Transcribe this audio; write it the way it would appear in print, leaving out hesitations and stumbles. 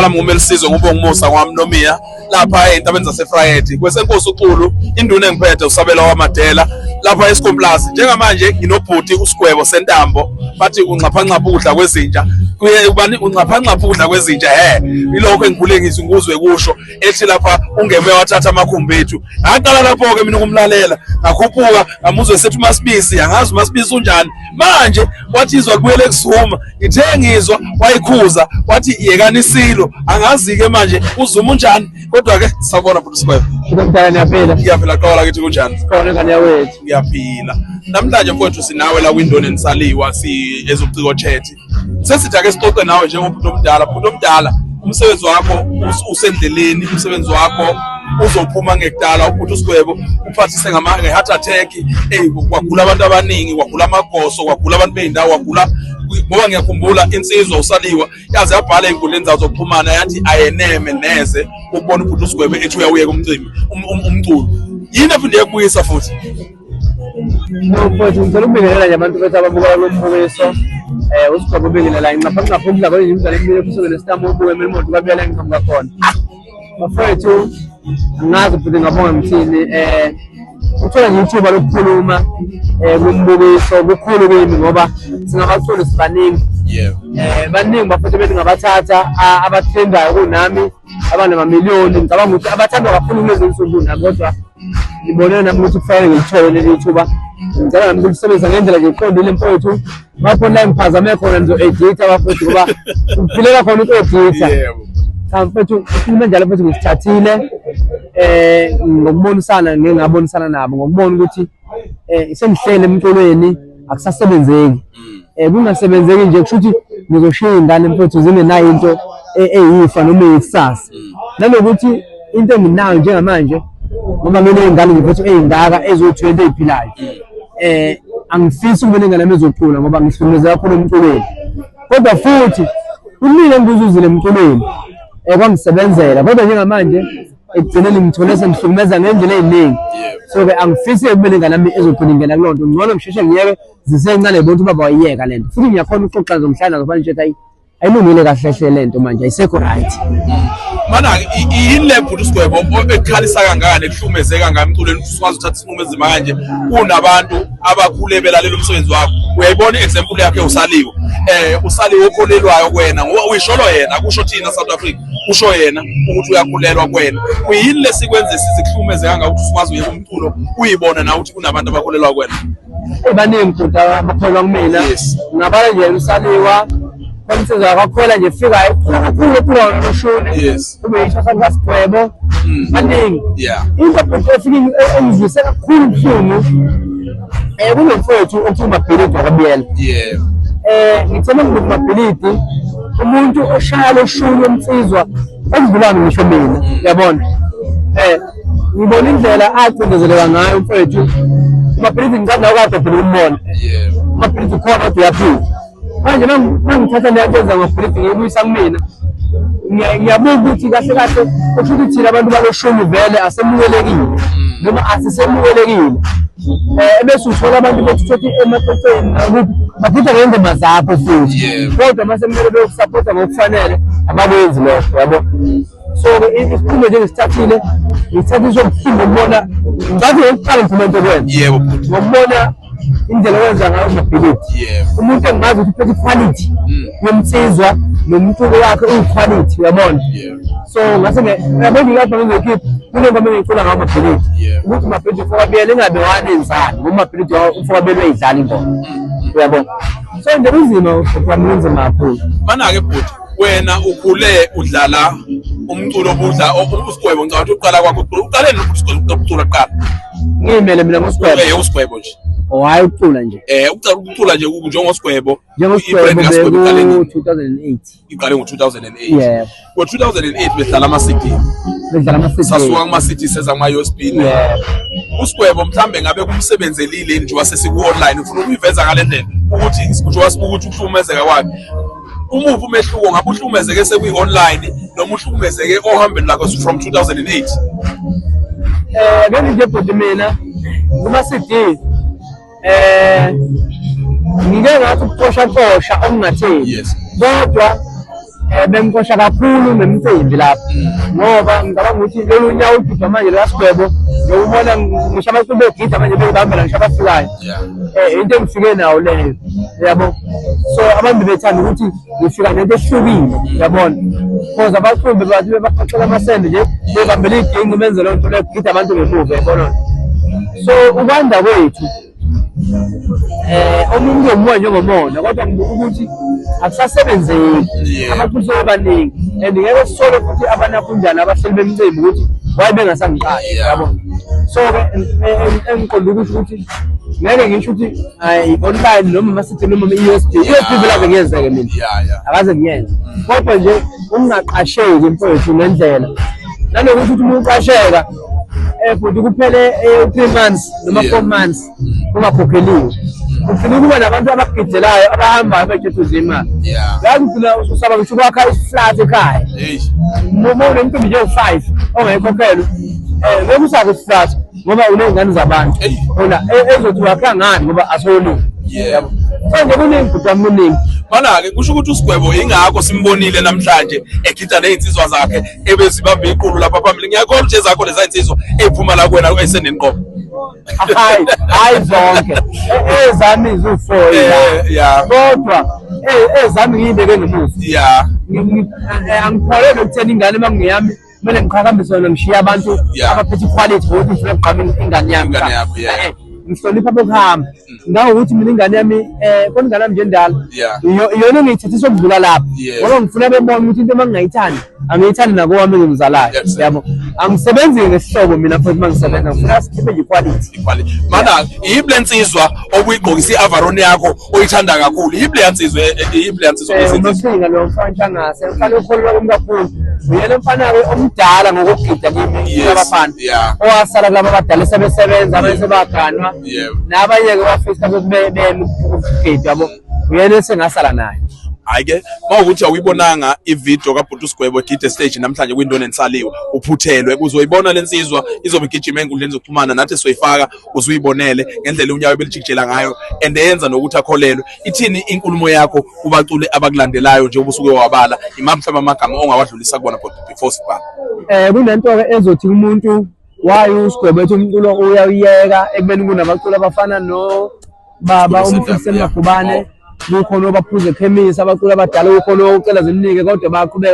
Lami nguMelisizwe ngubonga umusa kwamnomiya lapha entabeni zaseFrayedi kwesenkosi uXulu induna engiphethe usabela waMadela lapha eSkomplazi. Njengamanje nginobhuti uSigwebo Sentambo, bathi unxaphanxapha ukudla kwezinja, kuye ubani unxaphanxapha ukudla kwezinja. He, ilokho engikhule ngizwe nguzwe kusho ethi lapha ungeme wathatha amakhumbi ethu. Ngaqala lapho-ke mina ukumlalela, ngakhuphuka ngamuzwe sethi uMasibisi, angazi uMasibisi unjani manje, wathi izwa kubuyele kuZuma. Ngithe ngizwa wayikhuza wathi yekani isilo, angazi-ke manje uZuma unjani, kodwa-ke sawubona bhuti Sigwebo. Mdala, niyaphila? Ngiyaphila qola kithi, kunjani? Khona ngane yakwethu. Ngiyaphila. Namhlanje mfowethu sinawe la kwindoni enisaliwa si ezobuciko chat. Sesithi ake sixoxe nawe njengobhuti omdala. Bhuti omdala, umsebenzi wakho usendleleni, umsebenzi wakho uzophuma ngekudala. Ubhuti uSigwebo uphathise ngama nge-heart attack. Ey, kwagula abantu abaningi, kwagula amagoso, kwagula abantu beyindawo, kwagula ngoba ngiyakhumbula insizwa usaliwa yaze yabhala ey'nkundleni zazo zokuxhumana yathi ayeneme neze ukubona ubhuti uSigwebo ethi uyawuyeka umcimbi umculo. Yini ephinde yakubuyisa futhi? No mfowethu, ngicela ukubingelela nje abantu bethu ababuka lo mbukiso. USigwebo ubingelela inxaphanxapha ukudla kwezinye imidlalo emibili kusuke nesitamu ubuke emelimoto kwabuyela engiqhamuka khona. Bafowethu, angazi futhi ngabonga ngithini, uthola nje ithuba lokukhuluma kumbukiso kukhulu kimi ngoba singabaculi sibaningi. Baningi bafowethu bethi ngabathatha abathendayo kunami, abanamamiliyoni, ngicabanga ukuthi abathandwa kakhulu kulezi nsuku kunami, kodwa ngibone nami ukuthi kufanele ngilithole leli thuba. Ngicela nami ukulisebenzisa ngendlela nje eqondile mfowethu. Lapho la ngiphazame khona ngizo-editha bafowethu, ngoba ngiphilela khona uku-editha. Cha mfowethu, ukhulume njalo mfowethu, ngisithathile ngokubonisana, ngike ngabonisana nabo ngokubona ukuthi sengihlele emculweni akusasebenzeki. Kungasebenzeki nje kusho ukuthi ngizoshiya iy'ngane mfowethu zingenayo into eyifa noma eyikusasa. Nanokuthi into enginayo njengamanje, ngoba nginey'ngane nje mfowethu ey'ngaka eziwu-20 ey'philayo. Angifisi ukube nengane yami ezocula ngoba ngihlukumeze kakhulu emculweni. Kodwa futhi kuningi engikuzuzile emculweni kwangisebenzela, kodwa njengamanje ekugcineni ngithole sengihlukumeza ngendlela ey'ningi. So-ke angifisi kube nengane yami ezogcina ingena kuleyo nto, ngcono ngisheshe ngiyeke zisencane ngibona ukuthi ubaba wayiyeka le nto. Futhi ngiyakhona ukuxoxa nazo, ngihlala nazo phansi nje, hayi ayilungile kahle hle le nto manje, ayisekho right. Mana yini le bhuti uSigwebo ekukhalisa kangaka nekuhlumeze kangaka emculweni ukuthi usukwazi uthatha isinqumo esinzima kanje kunabantu abakhule belalela umsebenzi wakho? Uyayibona i-example yakhe uSaliwe, uSaliwe okholelwayo kuwena ngoba uyisholo yena, akusho thina South Africa, usho yena ukuthi uyakhulelwa kuwena. Kuyini lesikwenze sizikuhlumeze kangaka ukuthi usukwazi uyeka umculo, uyibona nawe ukuthi kunabantu abakholelwa kuwena? Baningi bhuti abakholwa kumina. Ngabala nje uSaliwa kwamsiza kwakhwela nje fika ekhula kakhulu ephula noshuni. Kube yisho kaSigwebo. Baningi. Into bhuti efike engizwise kakhulu ubuhlungu, kunomfowethu okuthiwa uMabhilidi wakwaBiyela. Ngithemba ukuthi uMabhilidi umuntu oshaya loshuni womnsizwa okudlulani ngisho mina, uyabona. Ngibona indlela acindezeleka ngayo umfowethu uMabhilidi, ngicabanga nawe kade phela ukumbona. uMabhilidi ukhona kodwa uyaphila. Manje mangithatha le nto enza ngoMabhilidi ngiyibuyisa kumina, ngiyabuka ukuthi kahle kahle kusho ukuthi thina abantu baloshuni vele asemukelekile noma asisemukelekile. Ebese uthola abantu bethi uthi emaceceni nakuphi baphutha ngey'ngoma zakho futhi, kodwa mase kumele beyokusapotha ngokufanele abakwenzi lokho, yabo. So-ke isinqumo nje engisithathile, ngithathiswe ubuhlungu ngokubona ngathi ngokuqala ngifuna into kwenza. Yebo bhuti. Ngokubona indlela owenza ngayo uMabhilidi. Umuntu engimazi ukuthi uphethe ikhwalithi yomnsizwa nomculo wakhe uyikhwalithi, uyabona. So ngase uyabona ilapha ngizokhipha kunengoma engiyicula ngayo uMabhilidi. Ukuthi uMabhilidi umfokabiyela ingabe wanenzani, ngoba uMabhilidi umfokabiyela uyayidlala ingoma. Uyabona. So nje kunzima kwami, kunzima kakhulu. Mana-ke bhuti, wena ukhule udlala umculo obudla uSigwebo, ngicabanga ukuthi uqala kwakho uqale ukucula kuqala. Ngiyimele mina ngoSigwebo. USigwebo nje. Oh, hayi ukucula nje. Ucala ukucula nje njengoSigwebo. NjengoSigwebo I-brand kaSigwebo iqale nini? beku 2008. Iqale ngo-2008. Yebo. Ngo-2008 bedlala ama-CD. Bedlala ama-CD. Sasuka kuma-CD seza kuma-USB. Yebo. USigwebo mhlambe ngabe kumsebenzelile njengoba sesiku-online, ufuna ukuyiveza ngale ndlela ukuthi njengoba sibuka ukuthi ukuhlukumezeka kwakhe, umuphi umehluko, ngabe uhlukumezeke sekuyi-online noma uhlukumezeke ohambeni lakho from 2008? Bese nje bhuti mina kuma CD ngike ngathi ukuqosha qosha okungatheni. Kodwa Bengikosha kakhulu ngemicimbi lapho ngoba ngicabanga ukuthi lolu nyawo ugida manje likaSigwebo ngiyobona ngisho abantu begida manje beyibambela ngisho abafikayo. Into engifike nayo leyo, yabo. So abantu bethanda ukuthi ngifika nento ehlukile, yabona, because abaculi bathi bebaqoqela amasende nje bebambela iginci benze leyo nto leyo kugida abantu ngemuva, yabona. So ukwanda kwethu omunye umuntu uyomuka njengomona, kodwa ngibuka ukuthi akusasebenzeki. Abaculi sebebaningi and ngeke sisole futhi abanakunjani abahleli bemicimbi ukuthi waye bengasangiqashi, yabo. So-ke engiqonde ukusho ukuthi ngeke ngisho ukuthi online noma ama-CD noma i-USB, i-USB vele ave ngiyenzeke mina, akaze ngiyenze, kodwa nje ungaqasheki mfowethu ngendlela nanokuthi ukuthi uma uqasheka futhi kuphele 3 months noma 4 months ungakhokheliwe, ugcina ukuba nabantu abakugidelayo abahambayo betshethuza imali. Yazi ugcina usaba ngisho ukwakha isiflat ekhaya. Uma unemicimbi nje ewu-5 ongayikhokhelwe, ngeke usakhe isiflat ngoba uney'ngane zabantu ona ezothi wakha ngani ngoba asolile. Yabo, so nje kuningi bhuti wami, kuningi. Mana-ke kusho ukuthi uSigwebo ingakho simbonile namhlanje egida ney'nsizwa zakhe ebezibambe iqulu lapha phambili. Ngiyakholwa nje zakho leza nsizwa ey'phuma la kuwena esendeni qobo. Hayi, hayi, zonke ezami ziwu-four, kodwa ezami ngiyibeke ngemuva. Angikholelwa ekutheni ingane uma kungeyami kumele ngiqhakambise yona, ngishiye abantu abaphethe iquality ngokuthi ngifuna ukugqama ingane yami. Ingane yakho, yeah. Ngihlonipha bokuhamba ngangokuthi mina ingane yami, kodwa ingane yami nje endala iyona engiyithethisa okudlula lapho ngoba ngifuna bebone ukuthi into uma ngingayithandi angiyithandi nakowami engimzalayo. Yabo, angisebenzi ngesihlobo mina futhi uma ngisebenza ngifuna sikhiphe nje iquality. Iquality. Mana yiphi le nsizwa obuyigqokisa i-overall yakho oyithanda kakhulu? Yiphi le nsizwa, yiphi le nsizwa kulezi nsizwa? Unosinga lo mfana Ntshangase, mfana okholelwa kimi kakhulu, uyena mfana-ke omdala ngokugida kimi kulabafana owasala kulaba abadala esebesebenza, abanye sebaganwa nabanye-ke bafisa ukuthi beme ukugida, yabo, uyena esengasala naye. Hhayi-ke, uma ukuthi awuyibonanga ividiyo kabhuti uSigwebo egide stage namhlanje kwindoni enisaliwe, uphuthelwe. Uzoyibona le nsizwa izobe igijima ey'nkundleni zokuxhumana, nathi sizoyifaka uzuyibonele ngendlela unyawo ebelijikijela ngayo and eyenza nokuthi akholelwe. Ithini inkulumo yakho kubaculi abakulandelayo njengoba usuke wabala? Imaphi mhlawumbe amagama ongawadlulisa kubona before sibhala? Kunento-ke ezothi umuntu waye uSigwebo ethi umculo uyawuyeka ekubeni kunabaculi abafana no baba uMfundisi Magubane, kukhona obaphuza ekhemisi, abaculi abadala, kukhona ocela zimnike kodwa bayaqhubeka.